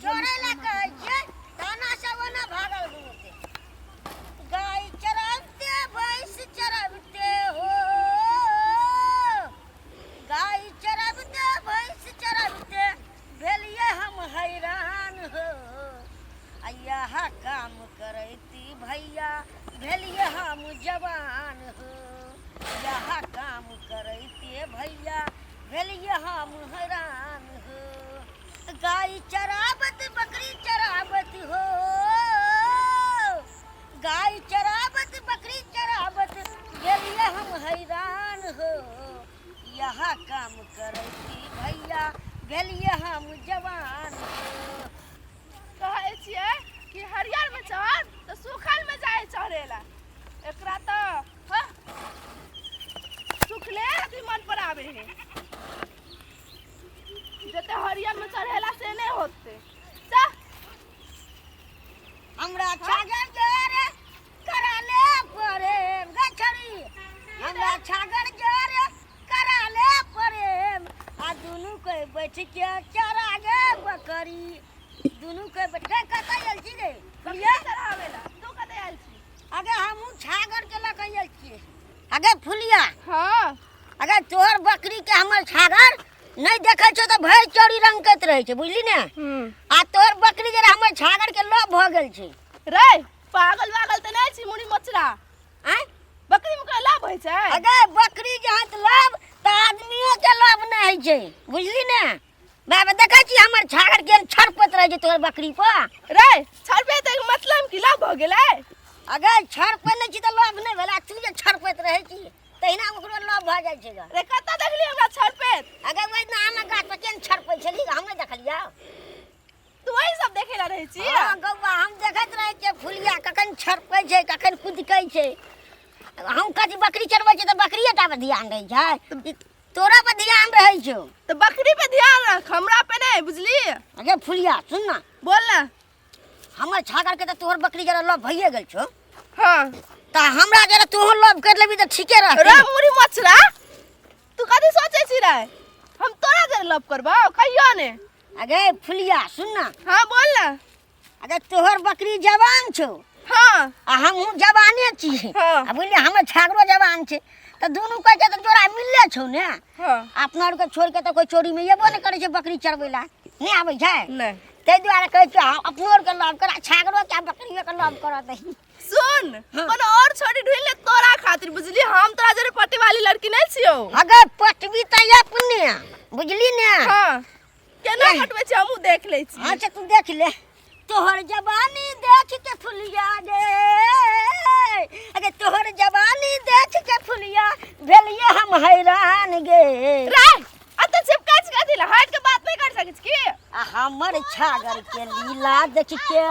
चोरे ला कहै छियै ताना सब ओना भागल घुमते। गाय चराबते भैंस चराबते हो, गाय चराबते भैंस चराबते भेलिए हम हैरान हो। आ इएह काम करैती भैया भेलिए हम जवान हो। इएह काम करैते भैया भेलिए हम हैरान हो। गाय चराबत बकरी चराबत हो, गाय चराबत बकरी चराबत भेलिए हम हैरान हो। यह काम करैती भैया भेलिए हम जवान हो। कहै छियै कि हरियर में चढ़ तऽ सूखल में जाइ चढ़ेला। एकरा तऽ हँ सुखले अथी मन पर आवे है, जते हरियर में चढ़ेला से नहीं होते। चल। हमरा छागर जरे कराले प्रेम गछड़ी, हमरा छागर जरे कराले प्रेम, आ दुनू के बैठ के चरा गे बकरी, दुनू के बैठ के। कतऽ आयल छी गे? फुलिया चढ़ावेला। तू कतऽ आयल छी? अगे हमहूँ छागर के लऽ के आयल छियै। अगे फुलिया। हाँ। अगर तोहर बकरी के हमर छागर नहीं देखे छौ तऽ भरि चोरी रंगकैत रहै छै, बुझली ने? आ तोहर बकरी जरा हमर छागर के लोभ भऽ गेल छै। रे पागल वागल तऽ नहि छी मुड़ी मोचरा? आँय? बकरी में कोई लाभ होइ छै? अगर बकरी के हाथ लाभ तऽ आदमियों के लाभ नहि होइ छै, बुझली ने? बाबा देखै छी हमर छागर केहन छड़पैत रहै छै तोहर बकरी पर। रे छड़पे तऽ मतलब की लाभ भऽ गेलै? अगर छड़पै नहि छी तऽ लाभ नहि भेलै, आ तू जे छड़पैत रहै छी तहिना ओकरो लाभ भऽ जाइ छै ग। रे कतऽ देखली हमरा छड़पैत? अगर ओहि दिना आमक गाछ पर केहन छड़पै छली, हम नहि देखलियौ? तू वही सब देखे ला रहै छी? हाँ गौआ, हम देखैत रहै छियै फुलिया कखन छड़पै छै कखन कुदकै छै। हम कथी बकरी चरबै छै तऽ बकरिए टा पर ध्यान रहै छै? ई तोरा पर ध्यान रहै छौ। तऽ बकरी पे ध्यान रख, हमरा पे नहीं, बुझली? अगे फुलिया सुन ना। बोल ना। हमर छागर के तऽ तोहर बकरी जरा लव भइए गेल छौ। हाँ। तऽ हमरा जरा तोहर लव कर लेबी तऽ ठीके रहतै। रे मुड़ी मछरा, तू कथी सोचै छी रे? हम तोरा जरे लव करबौ? कहियो ने। अगे फुलिया सुन ना। हाँ बोल ना। अगे तोहर बकरी जवान छौ। हाँ। आ हमहूँ जवाने छी। हाँ। आ बुझलियै हमर छागरो जवान छै तऽ दुनू कहै छै तऽ जोड़ा मिलले छौ ने। हाँ। अपना आरके छोड़ि के तऽ कोइ चोरी में एबो नहि करै छै, बकरी चरबै ला नहि आबै छै। नहि। ताहि दुआरे कहै छियौ अपनो आरके लव कर, आ छागरो के आ बकरियो के लव करऽ दही। सुन। हाँ। कोनो और छोड़ी ढूंढ ले तोरा खातिर, बुझली? हम तोरा जरे पटे वाली लड़की नहीं छियो। अगर पटबी तऽ अपने, बुझली ने? हाँ। केना एह। पटबै छी हमहूँ देख लै छी। अच्छा तू देख ले। तोहर जवानी देख के फुलिया गे, अगे तोहर जवानी देख के फुलिया भेलिए हम हैरान गे। रे अत चिपका चिपका दिला, हट के बात नहीं कर सकै छी की? आ हमर छागर के लीला देख के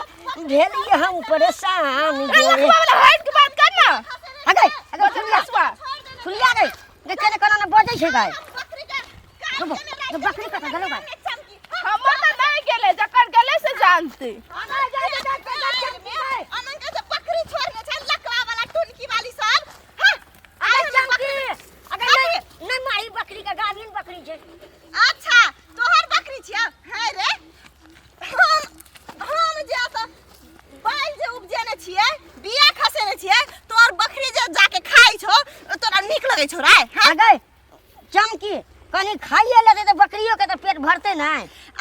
भेलिए हम परेशान रे गे। लखवा वाला हट के बात कर ना। अगे अगे बजर फुलिया, खसुआ। फुलिया गे, देखे ने कोना ने बजै छै गाय। बकरी कतऽ गेलौ गाय? हमर तऽ नहीं गेलै, जकर गेलै से जानते। बकरी छोड़ने छै लकवा वाला टुनकी वाली सब। हाँ, अगे चमकी, अगे नहीं नहीं मारी बकरी के, गाभिन बकरी छै। अच्छा तोहर बकरी छियौ? है रे, हम जे तऽ बैल जे उपजेने छियै, बिया खसेने छियै, तोहर बकरी जे जाके खाइ छौ तोरा नीक लगै छौ रे? हाँ? अगे चमकी, कनी खाइए लेतै तऽ बकरियो के तऽ पेट भरतै ने।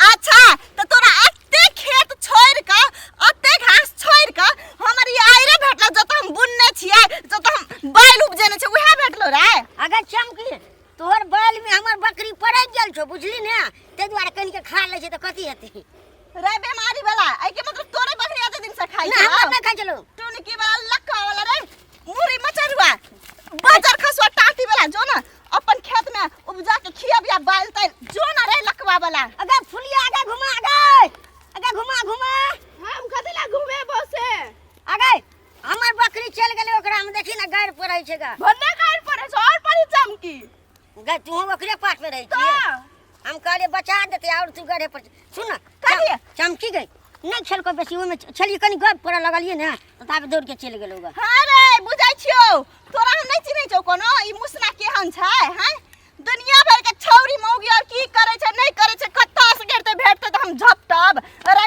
अच्छा तऽ तोरा एते खेत छोड़ि कऽ, एते घास छोड़ि कऽ हमर ई आइरे भेटलो जतऽ हम बुनने छियै, जतऽ हम बैल उपजेने छियै, उएह भेटलो रे? अगे चमकी, तोहर बैल में हमर बकरी पड़ै गेल छौ, बुझली ने? ताहि दुआरे कनिके खा लै छै तऽ कथी हेतै? रे बेमारी वाला, एहिके मतलब तोरे बकरी एते दिन से खाइ नहि, छौ? हमर नहि खाइ छलौ। टुनकी वाला लक्का वाला रे मुरी मचरुआ बजर खसुआ टाटी वाला, जो ना अपन खेत में उपजा के खियाबिया बाइल ताइल, जो ना रे लकवा वाला। अगे फुलिया, अगे घुमा, अगे अगे घुमा घुमा। हम कथी ला घुमेबो से? अगे हमर बकरी चलि गेलै, ओकरा में देखी ना गारि पड़ै छै गा। भन्ने गारि पड़ै छौ और पड़ी चमकी। गा तू ओकरे पाट में रहै तऽ छी, हम कहलियै बचा देतै और तू गढ़े पर। सुन ना, कथी? चमकी गई नहीं खेलको बेसी, ओहिमे छलियै कनी गप करऽ लगलियै ने तऽ ताबे दौड़ के चलि गेलौ गा। हाँ रे बुझै छियौ, तोरा हम नहीं चिन्है छौ कोनो, ई मुसना केहन छै? हैं, दुनिया भर के छौरी मौगी और की करै छै नहीं करै छै, कतऽ से गेरतै भेटतै तऽ हम झपटब। अरे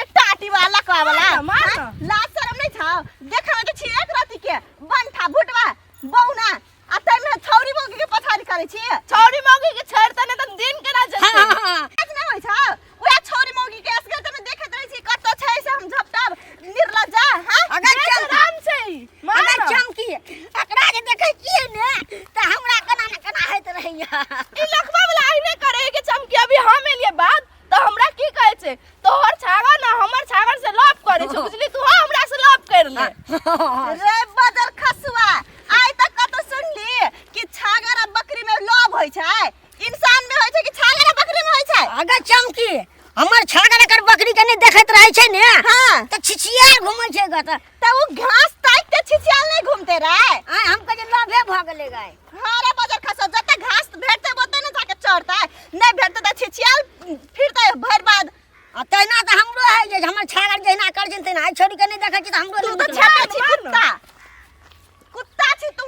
लखवा वाला। मार ना, मार ना। हाँ? लाज शरम नहीं छौ? देखे में तो छी एक रति के बंठा भुटवा बौना आ तै में छौरी मौगी के पछाड़ी करै छी। छौरी मौगी के छेड़ते नहीं तऽ दिन केना जेतै? हाँ, हाँ, हाँ। लाज नहि होइ छौ? उएह छौरी मौगी के असगर त में देखैत रहै छी कतऽ छै से हम झपटब निर्लज्जा। हां अगर चम राम छै ई। मार अगर ना। चमकी एकरा जे देखै छियै ने तऽ हमरा केना ने केना होइत रहैया। ई लखवा वाला अहिने करे के चमकी। अभी हम एलिए बाद तऽ हमरा की कहै छै, तोहर छागर ना हमर छागर से लव करे छै, बुझली? तू हमरा से लव कर ले। रे बदर खसुआ, आइ तक कतौ सुनली कि छागर आ बकरी में लव होइ छै? इंसान में होइ छै कि छागर आ बकरी में होइ छै? अगर चमकी हमर छागर एकर बकरी के नहि देखैत रहै छै ने। हाँ। तऽ छिछियार घुमै छै ग तऽ। तऽ उ घास ताकि के छिछियाल नहि घूमते रे। आइ हम कहै लभे भऽ गेलै गाय। हाँ रे बजर खसुआ, जते घास भेटतै ओते ने जाके चढ़तै, नहि भेटतै तऽ छिछियाल फिरतै भरि बाद। आ तहिना तऽ हमरो है जे हमर छागर जहिना करै छै तहिना आइ छोड़ि के नहि देखै छी तऽ हमरो तू नहि तऽ नीक लगै। छेपे छी, कुत्ता कुत्ता छी तू,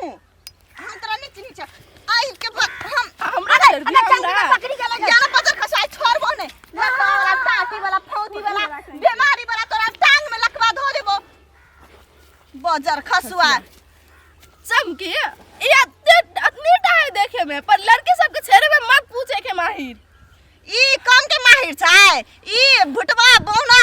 हम तोरा नहि चिन्है छियौ। आइ के हम हमरा अरे, छेड़बी अरे, चमकी हमरा? बकरी के लगे। यार बजर खसुआ, आइ छोड़बो नहि। लकवा वाला, टाटी वाला, फौती वाला, बीमारी वाला, तोरा टांग में लकवा धो देबो बजर खसुआ। चमकी ई एते अतनी टा है देखे में, पर लड़की सबके छेड़े में मत पूछे के माहिर। ई कम के माहिर छै? ई भुटवा बौना